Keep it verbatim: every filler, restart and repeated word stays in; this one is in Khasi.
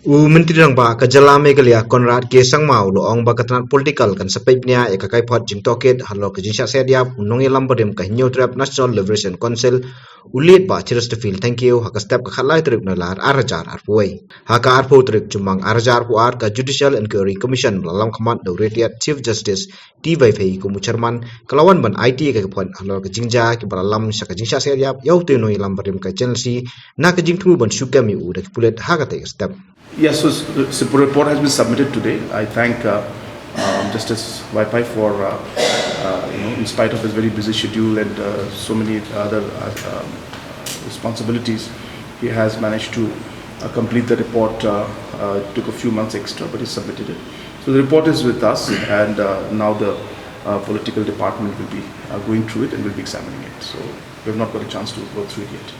U Myntri Rangbah ka jylla Meghalaya Conrad K Sangma u la ong ba ka tnat political kan sa peit bniah ïa ka kaiphod jingtohkit halor ka jingshah shet ïap u nongïalam barim ka Hynñiewtrep National Liberation Council u Late Bah Chesterfield Thangkhiew ha ka step ka khatlai tarik Nailar arhajar arphew. Ha ka arphew tarik Chymphang arhajar arphew ar ka Judicial Inquiry Commission ba la lam khmat da u Retired Chief Justice T Y Vaiphei kum u chairman ka la wan ban aiti ïa ka kaiphod halor ka jingjia kiba la lam sha ka jingshah shet ïap ïa utei u nongïalam barim ka H N L C na ka jingthmu ban shu kem ïa u da ki pulit ha katei ka step. Yes, so s- the report has been submitted today. I thank uh, um, Justice Vaiphei for, uh, uh, you know, in spite of his very busy schedule and uh, so many other uh, um, responsibilities, he has managed to uh, complete the report. Uh, uh, it took a few months extra, but he submitted it. So the report is with us, and uh, now the uh, political department will be uh, going through it and will be examining it. So we have not got a chance to go through it yet.